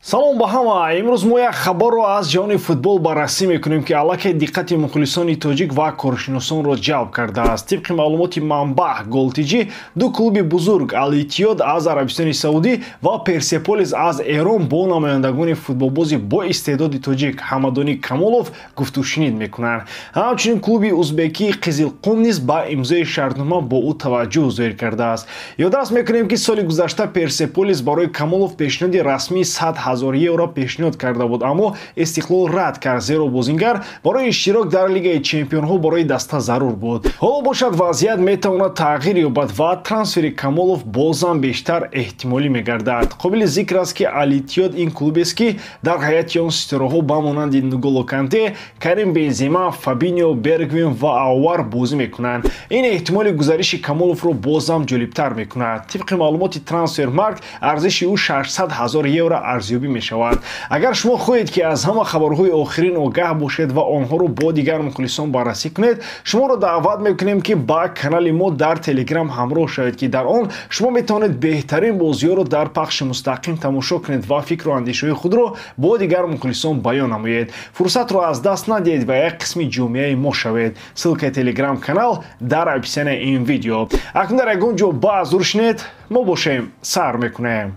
Салом ба ҳама. Имрӯз мо як хабарро аз ҷаҳони футбол баррасӣ мекунем, ки аллакай диққати мухлисони тоҷик ва коршиносонро ҷалб кардааст. Тибқи маълумоти манбаъ Голтиҷӣ, ду клуби бузург Ал-Иттиҳод аз Арабистони Саудӣ ва Персеполис аз Эрон бо намояндагони футболбози боистеъдоди тоҷик Ҳамадонӣ Камолов гуфтушунид мекунанд. Ҳамчунин клуби узбекии Қизилқум низ ба имзои шартнома бо ӯ таваҷҷӯҳ зоҳир кардааст. Ёдрас мекунем, ки соли гузашта Персеполис барои Камолов пешниҳоди расмии 100 000 евро пешниҳод карда буд, аммо Истиқлол рад кард, зеро бозингар барои иштирок дар Лигаи чемпионҳо барои даста зарур буд. Ҳоло бошад, вазъият метавонад тағйир ёбад ва трансфери Камолов бозам бештар эҳтимолӣ мегардад. Қобили зикр аст, ки Ал-Иттиҳод ин клубест, ки дар ҳайати он ситораҳо ба монанди Нголо Канте, Карим Бензема, Фабинио, Бергвин ва Ауар бозӣ мекунанд. Ин эҳтимоли гузариши Камоловро бозам ҷолибтар мекунад. Тибқи маълумоти Трансфермаркт, арзиши ӯ 600 000 евро арзёбӣ мешавад. Агар шумо хоҳед, ки аз ҳама хабарҳои охирин огаҳ бошед ва онҳоро бо дигар мухлисон баррасӣ кунед, шуморо даъват мекунем, ки ба канали мо дар Телеграм ҳамроҳ шавед, ки дар он шумо метавонед беҳтарин бозиҳоро дар пахши мустақим тамошо кунед ва фикру андешаҳои худро бо дигар мухлисон баён намоед. Фурсатро аз даст надиҳед ва як қисми ҷомеаи мо шавед. Ссылкаи Телеграм канал дар описанияи ин видео. Акнун дар ягон ҷо баъз дур шинед, мо бошем сар мекунем.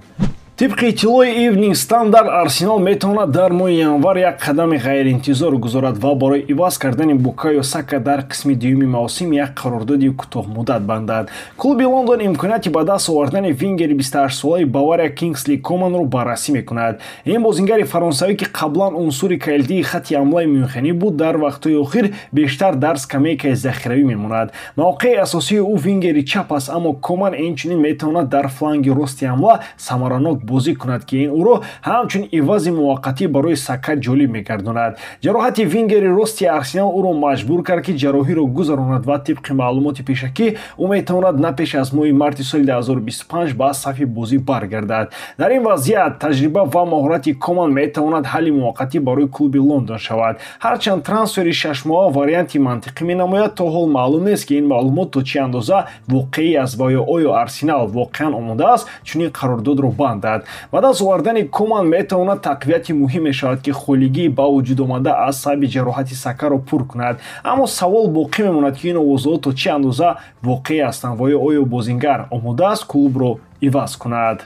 Тибқи иттилои Evening Standard, Арсенал метавонад дар моҳи январ як қадами ғайриинтизор гузорад ва барои иваз кардани Букайо Сака дар қисми дуюми мавсим як қарордоди кӯтоҳмуддат бандад. Клуби Лондон имконияти ба даст овардани вингери 28-солаи Бавария Кингсли Команро баррасӣ мекунад. Ин бозингари фаронсавӣ, ки қаблан унсури калидии хатти ҳамлаи мюнхенӣ буд, дар вақтҳои охир бештар дар скамейкаи захиравӣ мемонад. Мавқеи асосии ӯ вингери чап аст, аммо Коман инчунин метавонад дар фланги рости ҳамла самаранок бозӣ кунад, ки ин ӯро ҳамчун ивази муваққатӣ барои Сака ҷолиб мегардонад. Ҷароҳати вингери рости Арсенал ӯро маҷбур кард, ки ҷарроҳиро гузаронад ва тибқи маълумоти пешакӣ ӯ метавонад на пеш аз моҳи марти соли 2025 ба сафи бозӣ баргардад. Дар ин вазъият таҷриба ва маҳорати Коман метавонад ҳалли муваққатӣ барои клуби Лондон шавад. Ҳарчанд трансфери шашмоҳа варианти мантиқӣ менамояд, то ҳол маълум нест, ки ин маълумот то чӣ андоза воқеӣ аст ва ё оё Арсенал воқеан омода аст чунин қарордодро бандад. Ба даст овардани Коман метавонад тақвияти муҳим мешавад, ки холигии ба вуҷуд омада аз сабаби ҷароҳати Сакаро пур кунад. Аммо савол боқӣ мемонад, ки ин овозҳо то чӣ андоза воқеӣ ҳастанд ва ё оё бозингар омода аст клубро иваз кунад.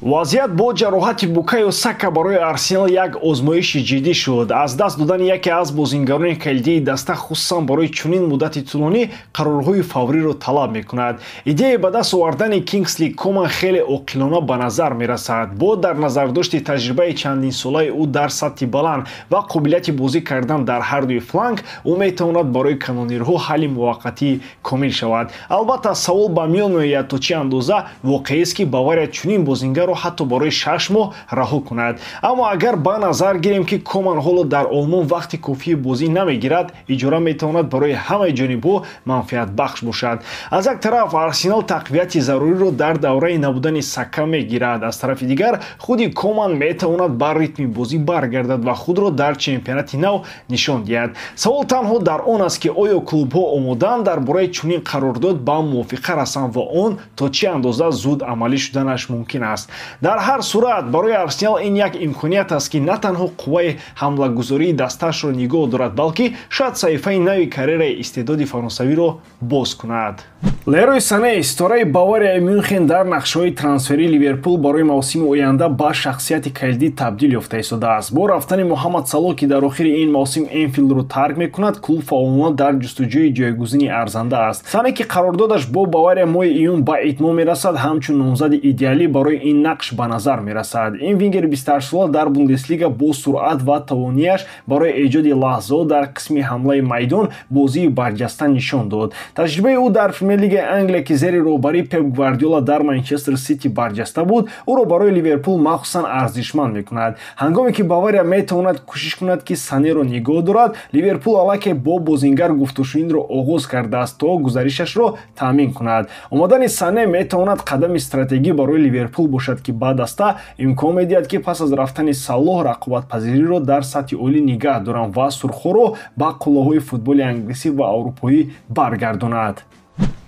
Вазъият бо ҷароҳати Букайо Сака барои Арсенал як озмоиши ҷиддӣ шуд. Аз даст додани яке аз бозингарони калидии даста, хусусан барои чунин муддати тӯлонӣ, қарорҳои фавриро талаб мекунад. Идеяи ба даст овардани Кингсли Коман хеле оқилона ба назар мерасад. Бо дар назардошти таҷрибаи чандинсолаи ӯ дар сатҳи баланд ва қобилияти бозӣ кардан дар ҳардуи фланг, ӯ метавонад барои канонирҳо ҳалли муваққатии комил шавад. Албатта, савол ба миён меояд, то чӣ андоза воқеист, ки Бавария чунин бозингарро ҳатто барои 6 моҳ раҳо кунад. Аммо агар ба назар гирем, ки Коман ҳоло дар Олмон вақти кофии бозӣ намегирад, иҷора метавонад барои ҳамаи ҷонибҳо манфиатбахш бошад. Аз як тараф, Арсенал тақвияти заруриро дар давраи набудани Сака мегирад, аз тарафи дигар, худи Коман метавонад ба ритми бозӣ баргардад ва худро дар чемпионати нав нишон диҳад. Савол танҳо дар он аст, ки оё клубҳо омодаанд дар бораи чунин қарордод ба мувофиқа расанд ва он то чӣ андоза зуд амалӣ шуданаш мумкин аст. Дар ҳар сурат, барои Арсенал ин як имконият аст, ки на танҳо қувваи ҳамлагузории дастаашро нигоҳ дорад, балки шояд саҳифаи нави карьераи истеъдоди фаронсавиро боз кунад. Лерой Сане, ситораи Баварияи Мюнхен, дар нақшаҳои трансферии Ливерпул барои мавсими оянда ба шахсияти калидӣ табдил ёфта истодааст. Бо рафтани Муҳаммад Салоҳ, ки дар охири ин мавсим Энфилдро тарк мекунад, клуб фаъолона дар ҷустуҷӯи ҷойгузини арзанда аст. Сане, ки қарордодаш бо Бавария моҳи июн ба итмом мерасад, ҳамчун номзади идеалӣ барои ин нақш ба назар мерасад. Ин вингери 28-сола дар Бундеслига бо суръат ва тавонияш барои эҷоди лаҳзаҳо дар қисми ҳамлаи майдон бозии барҷаста нишон дод. Таҷрибаи ӯ дар Премер-лигаи Англия, ки зери роҳбарии Пеп Гвардиола дар Манчестер Сити барҷаста буд, ӯро барои Ливерпул махсусан арзишманд мекунад. Ҳангоме ки Бавария метавонад кӯшиш кунад, ки Санеро нигоҳ дорад, Ливерпул аллакай бо бозингар гуфтушунидро оғоз кардааст, то гузаришашро таъмин кунад. Омадани Сане метавонад қадами стратегӣ барои Ливерпул бошад, ки ба даста имкон медиҳад, ки пас аз рафтани Салоҳ рақобатпазириро дар сатҳи олӣ нигаҳ доранд ва сурхҳоро ба қуллаҳои футболи англисӣ ва аврупоӣ баргардонад.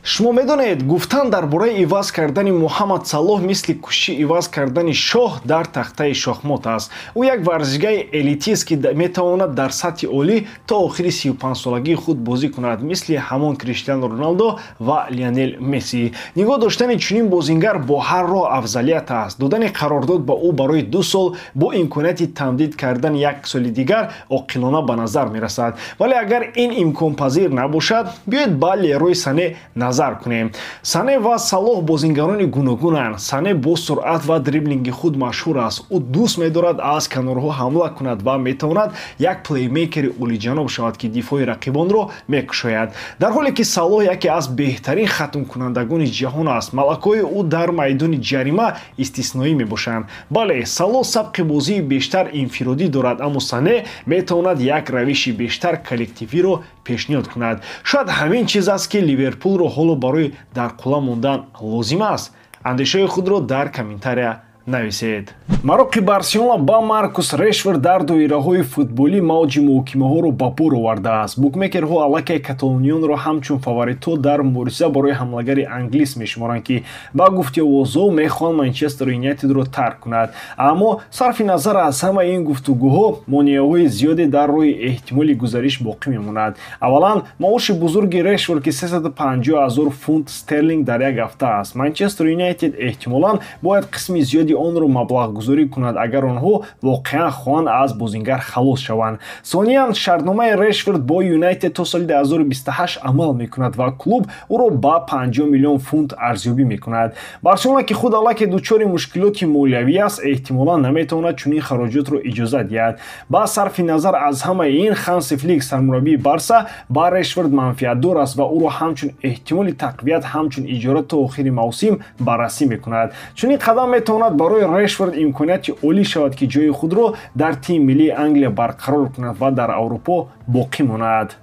Шумо медонед, гуфтан дар бораи иваз кардани Муҳаммад Салоҳ мисли кӯшиши иваз кардани шоҳ дар тахтаи шоҳмот аст. Ӯ як варзишгари элитист, ки метавонад дар сатҳи олӣ то охири 35-солагии худ бозӣ кунад, мисли ҳамон Криштиану Роналдо ва Лионел Месси. Нигоҳ доштани чунин бозингар бо ҳар роҳ афзалият аст. Додани қарордод ба ӯ барои 2 сол бо имконияти тамдид кардани як соли дигар оқилона ба назар мерасад. Вале агар ин имконпазир набошад, биёед ба Лерой Сане назар кунем. Сане ва Салоҳ бозингарони гуногунанд. Сане бо суръат ва дриблинги худ машҳур аст. Ӯ дӯст медорад аз канорҳо ҳамла кунад ва метавонад як плеймейкери олиҷаноб шавад, ки дифои рақибонро мекушояд. Дар ҳоле ки Салоҳ яке аз беҳтарин хатмкунандагони ҷаҳон аст, малакаҳои ӯ дар майдони ҷарима истисноӣ мебошанд. Бале, Салоҳ сабқи бозии бештар инфиродӣ дорад, аммо Сане метавонад як равиши бештар коллективиро пешниҳод кунад. Шояд ҳамин чиз аст, ки Ливерпулро ҳоло барои дар қулла мондан лозим аст. Андешаҳои худро дар комментария нависед. Мароқи Барселона ба Маркус Решфорд дар доираҳои футболӣ мавҷи муҳокимаҳоро ба бор овардааст. Букмекерҳо аллакай каталонионро ҳамчун фаворитҳо дар мубориза барои ҳамлагари англис мешуморанд, ки ба гуфти овозҳо мехоҳанд Манчестер Юнайтедро тарк кунад. Аммо сарфи назар аз ҳамаи ин гуфтугӯҳо, монеаҳои зиёде дар роҳи эҳтимоли гузариш боқӣ мемонад. Аввалан, маоши бузурги Решфорд, ки 350 000 фунт стерлинг дар як ҳафта аст. Манчестер Юнайтед эҳтимолан бояд қисми зиёди онро маблағгузорӣ кунад, агар онҳо воқеан хоҳанд аз бозингар халос шаванд. Сониян, шартномаи Решфорд бо Юнайтед то соли 2028 амал мекунад ва клуб ӯро ба 50 миллион фунт арзёбӣ мекунад. Барселона, ки худ аллакай дучори мушкилоти молиявӣ аст, эҳтимолан наметавонад чунин хароҷотро иҷозат диҳад. Ба сарфи назар аз ҳамаи ин, Ханси Флик, сармураббии Барса, ба Решфорд манфиатдор аст ва ӯро ҳамчун эҳтимоли тақвият ҳамчун иҷора то охири мавсим баррасӣ мекунад. Чунин қадам метавонад барои Решфорд имконияти олӣ шавад, ки ҷои худро дар тими миллии Англия барқарор кунад ва дар Аврупо боқӣ монад.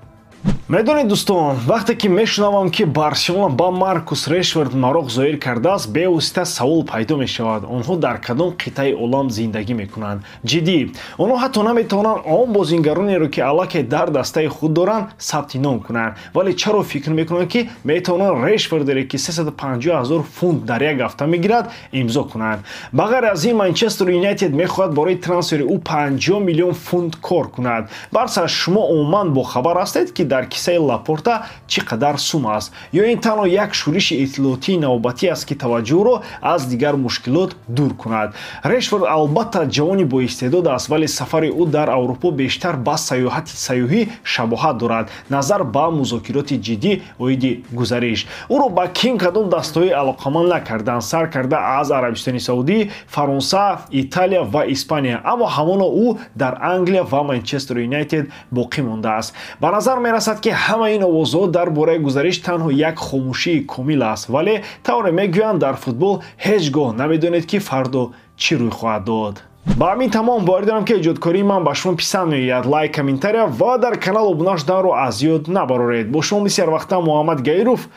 Медонед, дӯстон, вақте ки мешунавам, ки Барселона ба Маркус Решфорд мароқ зоҳир кардааст, бевосита савол пайдо мешавад: онҳо дар кадом қитъаи олам зиндагӣ мекунанд? Ҷиддӣ, онҳо ҳатто наметавонанд он бозингаронеро, ки аллакай дар дастаи худ доранд, сабти ном кунанд. Вале чаро фикр мекунанд, ки метавонанд Решфордере, ки 350 000 фунт дар як ҳафта мегирад, имзо кунанд? Ба ғайр аз ин, Манчестер Юнайтед мехоҳад барои трансфери ӯ 50 миллион фунт кор кунад. Барса, шумо умуман бохабар ҳастед, ки дар кисаи Лапорта чӣ қадар сум аст? Ё ин танҳо як шӯриши иттилоотии навбатӣ аст, ки таваҷҷӯҳро аз дигар мушкилот дур кунад? Решфорд албатта ҷавони боистеъдод аст, вале сафари ӯ дар Аврупо бештар ба сайёҳати сайёҳӣ шабоҳат дорад, назар ба музокироти ҷиддӣ оиди гузариш. Ӯро ба ким кадом дастаҳои алоқаманд накарданд, сар карда аз Арабистони Саудӣ, Фаронса, Италия ва Испания, аммо ҳамоно ӯ дар Англия ва Манчестер Юнайтед боқӣ мондааст. Ба назар мерасад, ки ҳамаи ин овозҳо дар бораи гузариш танҳо як хомӯшии комил аст, вале тавре мегӯянд, дар футбол ҳеҷ гоҳ намедонед, ки фардо чӣ рӯй хоҳад дод. Ба ҳамин тамом. Боварӣ дорам, ки эҷодкории ман ба шумо писанд меояд. Лайк, комментария ва дар канал обуна шуданро аз ёд набароред. Бо шумо мисли ҳарвақта Муҳаммад Гаиров.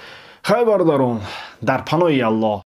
Хайр, бародарон, дар паноҳи Аллоҳ.